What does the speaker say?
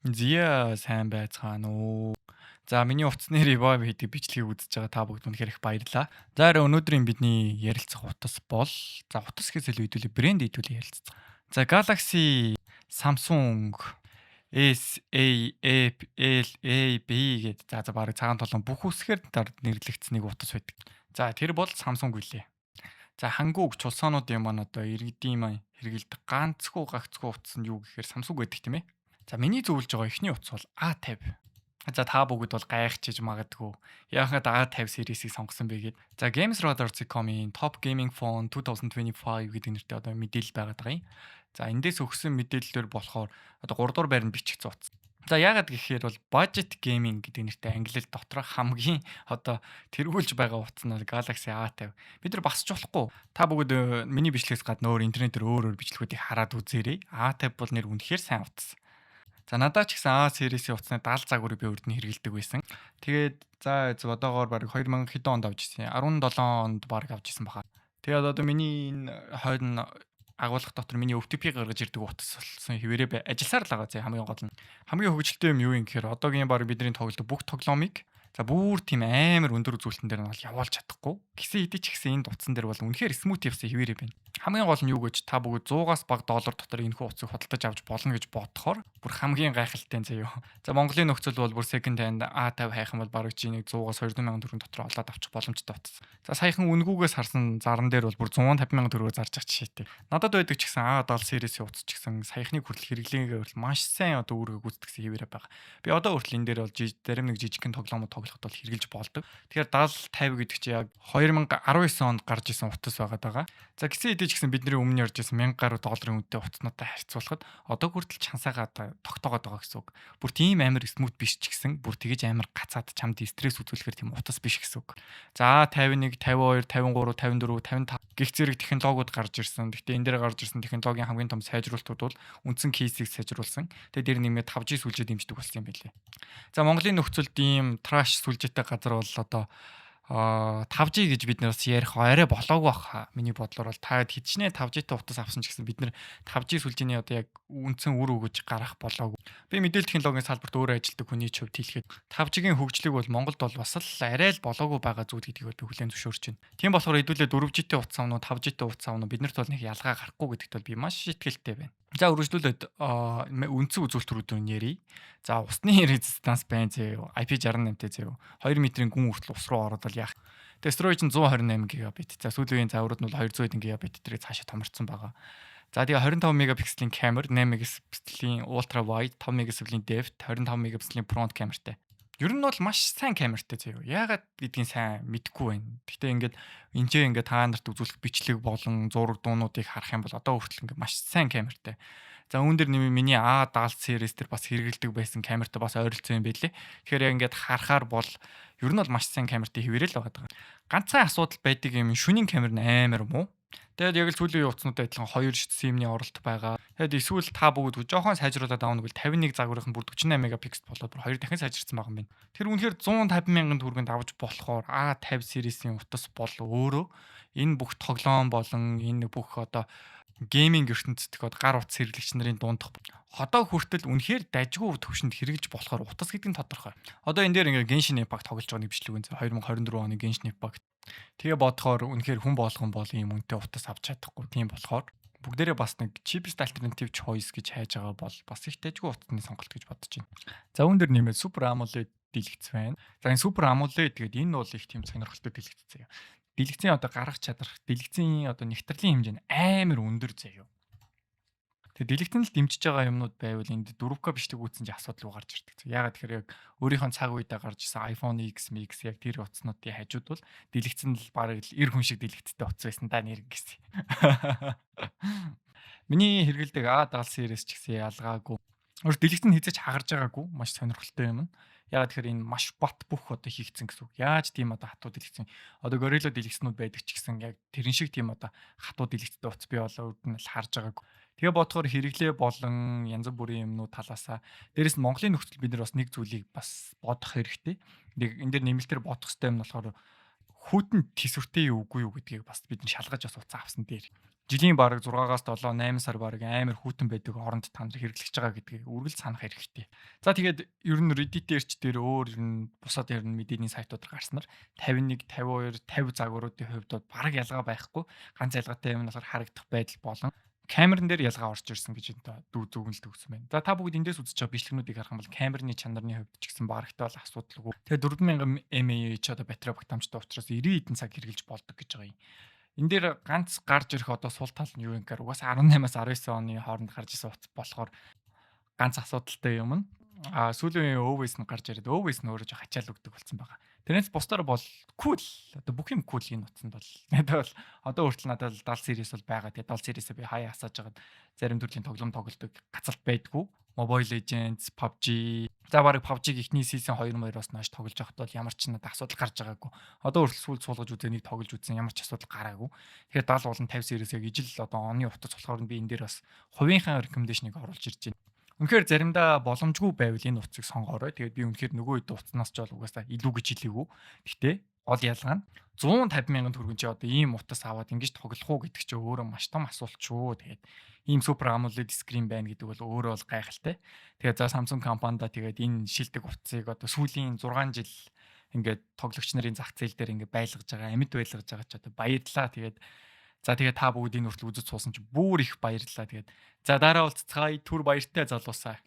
Зия, сайн байцгаана уу? За, миний утасны review хийдэг бичлэгийг үзэж байгаа та бүгд үнэхээр их баярлалаа. За, арай өнөөдрийн бидний ярилцах утас бол, за, утас гэхээс илүү хэдүүлээ брэнд хэдүүлээ ярилцсан. За, Galaxy, Samsung S A F L A B гээд за бараг цагаан толон бүх үсгээр нэрлэгдсэн нэг утас байдаг. За, тэр бол Samsung билээ. За, Хангук чулсаануудын маань одоо иргэдийн маань хэрэгэлдэг ганцгүй гагцгүй утас нь юу гэхээр Samsung байдаг, тийм ээ. За, миний зөвлөж байгаа эхний утас бол A50. За, та бүгд бол гайхчихж магадгүй. Яагаад A50 series-ийг сонгосон бэ гээд. За, GamesRadar.com-ийн Top Gaming Phone 2025 гэдэг нэртэй одоо мэдээлэл байгаад байгаа юм. За, эндээс өгсөн мэдээллээр болохоор одоо 3 дугаар байранд бичигдсэн утас. За, яагаад гэхээр бол budget gaming гэдэг нэртэй ангилал дотор хамгийн одоо тэргүүлж байгаа утас нь бол Galaxy A50. Бид нар басч болохгүй. Та бүгд миний бичлэгээс гадна өөр интернетээр өөр өөр бичлэгүүдийг хараад үзээрэй. A50 бол нэр үнэхээр сайн утас. За, надад ч гэсэн A series-ийн утасны 70 загварыг би урд нь хэрэглэдэг байсан. Тэгээд за одоогоор бараг 2000 хэдэн онд авч ирсэн. 17 онд бараг авч ирсэн баха. Тэгээд одоо миний энэ хойно агуулга дотор миний OTP гаргаж ирдэг утас болсон хэвээрээ ажилласаар л байгаа. За, хамгийн гол нь хамгийн хөгжилтэй юм юу юм гэхээр одоогийн бараг бидний тоглодог бүх тоглоомыг, за, бүр тийм амар өндөр үзүүлэлтэн дээр нь бол явуулж чадахгүй. Гэсэн хэдий ч гэсэн энэ утсан дээр бол үнэхээр smooth явсан хэвээрээ байна. Хамгийн гол нь юу гэж, та бүгд 100-аас бага доллар дотор энэхүү утсыг худалдаж авч болно гэж бодохоор бүр хамгийн гайхалтай заяо. За, Монголын нөхцөл бол бүр second hand A50 хайх юм бол бараг чи нэг 100-аас 200 мянган төгрөг дотор олоод авчих боломжтой утас. За, саяхан үнгүүгээс харсан заран дээр бол бүр 150 мянган төгрөгөөр зарж байгаа жишээтэй. Надад байдаг ч гэсэн A70 series-ийн утас ч гэсэн саяхныг хүртэл хэрэглээгээ хүртэл маш сайн одоо үүргээ гүйцэтгэсэн хэвээрээ байгаа. Би одоо хүртэл энэ дээр бол зарим нэг жижигхэн тоглоомод тоглоход бол хэрэглэж болдог. Тэгэхээр 70 50 гэдэг чи яг 2019 онд гарч исэн утас байгаа даа. За, гэсэн хэдий ч гэсэн бидний өмнө ярьж исэн 1000 гаруй долларын үнэтэй утаснуудтай харьцуулахад одоо хүртэл чансаагаа тогтоогоод байгаа гэсэн үг. Бүр тийм амар smooth биш ч гэсэн бүр тэгэж амар гацаад чамд стресс үзүүлэхээр тийм утас биш гэсэн үг. За, 51, 52, 53, 54, 55 гэх зэрэг технологиуд гарч ирсэн. Гэхдээ энэ дээр гарч ирсэн технологийн хамгийн том сайжруулалтууд бол үндсэн case-ийг сайжруулсан. Тэгээ дээр нэмээд 5G сүлжээ дэмждэг болсон юм билээ. За, Монголын нөхцөлд ийм trash сүлжээтэй газар бол одоо 5G гэж бид нар бас ярих арай болоогүй баха. Миний бодлоор бол та хичнээн 5G-тэй утас авсан ч гэсэн бид нар 5G сүлжээний одоо яг үндсэн үр өгөж гарах болоогүй. Би мэдээлэл технологийн салбарт өөрөө ажилладаг хүний хувьд хэлэхэд 5G-ийн хөгжлийг бол Монголд бол бас л арай л болоогүй байгаа зүйл гэдгийг бол би хүлээн зөвшөөрч байна. Тийм болохоор хэдүүлээ 4G-тэй утас авна уу, 5G-тэй утас авна уу, биднэрт бол нэг ялгаа гарахгүй гэдэгт бол би маш итгэлтэй байна. За, үргэлжлүүлээд үндсэн үзүүлэлтүүд нь ярий. За, усны resistance байна зөө. IP68-тэй зөө. 2 метрийн гүн хүртэл ус руу ороод бол яах. Тэгээ storage нь 128 ГБ. За, сүүлийн үеийн загварууд нь бол 200 ГБ тэрийг цаашаа томорцсон байгаа. За, тэгээ 25 мегапикселийн камер, 8 мегапикселийн ultra wide, 5 мегапикселийн depth, 25 мегапикселийн front камертай. Ер нь бол маш сайн камертай заяа. Яагаад гэдгийг сайн мэдэхгүй байна. Гэхдээ ингээд энэ ингээд та нарт үзүүлэх бичлэг болон зураг, дуунуудыг харах юм бол одоо хүртэл ингээд маш сайн камертай. За, үүн дээр нэмээ миний A70 series дээр бас хэрэгэлдэг байсан камертай бас ойролцоо юм байлээ. Тэгэхээр яг ингээд харахаар бол ер нь бол маш сайн камертай хэвээрэл байгаа. Ганцхан асуудал байдаг юм, шөнийн камер нь амар муу. Тэгээд яг л сүүлийн үеийн утаснуудтай адилхан хоёр SIM-ний оролт байгаа. Тэгээд эсвэл та бүгд жоохон сайжруулад авна гэвэл 51 загварын нь бүр 48 мегапиксел болоод бүр хоёр дахин сайжирсан байгаа юм байна. Тэр үнэхээр 150 мянган төгрөгөнд авч болохоор A50 series-ийн утас бол өөрөө энэ бүх тоглоом болон энэ бүх одоо gaming ертөнцийн гар утас хэрэглэгч нарын дундах одоо хүртэл үнэхээр дажгүй төвшөнд хэрэгжилж болохоор утас гэдэг нь тодорхой. Одоо энэ дээр ингээ Genshin Impact тоглож байгаа нэг бичлэг үн 2024 оны Genshin Impact. Тэгээ бодохоор үнэхээр хүн болгон бол ийм үнэтэй утас авч чадахгүй. Тийм болохоор бүгдээрээ бас нэг cheapest alternative choice гэж хайж байгаа бол бас их дажгүй утасны сонголт гэж бодож байна. За, үүн дээр нэмээд Super AMOLED дэлгэц байна. За, энэ Super AMOLED тэгээд энэ бол их тийм сонирхолтой дэлгэц заяа. Дэлгэцийн одоо гарах чадвар, дэлгэцийн одоо нягтралын хэмжээ нь амар өндөр заяа. Тэгээ дэлгэцэн л дэмжиж байгаа юмнууд байвал энд 4K бичлэг үүссэн чи асуудалгүй гарч ирдэг. Яагаад тэгэхээр яг өөрийнхөө цаг үедээ гарч ирсэн iPhone X, Mix яг тэр утаснуудын хажууд бол дэлгэцэн л бараг л 90 хүн шиг дэлгэцтэй утас байсан да нэр гэсэн. Миний хэрэглэдэг A70 series ч гэсэн ялгаагүй. Өөр дэлгэц нь хэзээ ч хагарж байгаагүй, маш сонирхолтой юм. Яагаад тэгэхээр энэ маш бат бүх одоо хийгдсэн гэсэн үг. Яаж тийм одоо хатуу дэлгэцэн, одоо Gorilla дэлгэцнүүд байдаг ч гэсэн яг тэрэн шиг тийм одоо хатуу дэлгэцтэй утас би бол урд нь л харж байгаагүй. Тэгээ бодохоор хэрэглээ болон янз бүрийн юмнууд талаасаа, дээрэс нь Монголын нөхцөл, бид нар бас нэг зүйлийг бас бодох хэрэгтэй. Нэг энэ дээр нэмэлтээр бодох хэрэгтэй юм нь болохоор хүйтэн тэсвэртэй юу үгүй юу гэдгийг бас бид нар шалгаж бас утас авсан дээр. Жилийн бараг 6-аас 7, 8 сар бараг амар хүйтэн байдаг оронд та нар хэрэглэж байгаа гэдгийг үргэлж санах хэрэгтэй. За, тэгээд ер нь Reddit дээр ч дээр өөр ер нь бусад ер нь мэдээний сайтууд гарснаар 51, 52, 50 загваруудын хувьд бол бараг ялгаа байхгүй. Ганц ялгаатай юм нь болохоор харагдах байдал болон камеран дээр ялгаа орж ирсэн гэж энэ дүү дүгнэлт өгсөн байна. За, та бүгд эндээс үзэж байгаа бичлэгнүүдийг харах юм бол камерны чанарны хувьд ч гэсэн барагтай бол асуудалгүй. Тэгээ 4000 mAh одоо батарей багтаамжтай учраас 90 хэдэн цаг хэрэглэж болдог гэж байгаа юм. Энэ дээр ганц гарч ирэх одоо сул тал нь юу юм гэхээр угаасаа 18-аас 19 оны хооронд гарч ирсэн утас болохоор ганц асуудалтай юм нь сүүлийн үеийн OS нь гарч ирээд OS нь өөрөө жоох ачаал өгдөг болсон байгаа. Тэрнээс бусдаар бол cool, одоо бүх юм cool энэ утсанд бол. Надад бол одоо хүртэл надад 70 series бол байгаа. Тэгээ 70 series-ээ би хаяа асааж хагаад зарим төрлийн тоглоом тоглодог гацалт байдгүй. Mobile Legends, PUBG. За, бараг PUBG-г эхний season 2 2-оос хойш тоглож байхад бол ямар ч надад асуудал гарч байгаагүй. Одоо хүртэл сүүл суулгаж үзээ, нэг тоглож үзсэн, ямар ч асуудал гараагүй. Тэгэхээр 70 болон 50 series яг ижил одоо оны утас болохоор би энэ дээр бас хувийнхаа recommendation-ыг оруулж ирж байна. Үнэхээр заримдаа боломжгүй байвал энэ утсыг сонгоорой. Тэгээд би үнэхээр нөгөө хэд утаснаас ч бол угаасаа илүү гэж хэлээгүй. Гэхдээ гол ялгаа нь 150 мянган төгрөгийн чи одоо ийм утас аваад ингэж тоглох уу гэдэг чи өөрөө маш том асуулт шүү. Тэгээд ийм Super AMOLED screen байна гэдэг бол өөрөө бол гайхалтай. Тэгээд за, Samsung компанида тэгээд энэ шилдэг утсыг одоо сүүлийн 6 жил ингээд тоглогч нарын зах зээл дээр ингээд байлгаж байгаа, амьд байлгаж байгаа ч одоо баярлалаа. Тэгээд за, тэгээд та бүгдийн хүртэл үзэж суусан чи бүр их баярлалаа. Тэгээд за, дараа уулзцгаая. Түр баяртай, залуусаа.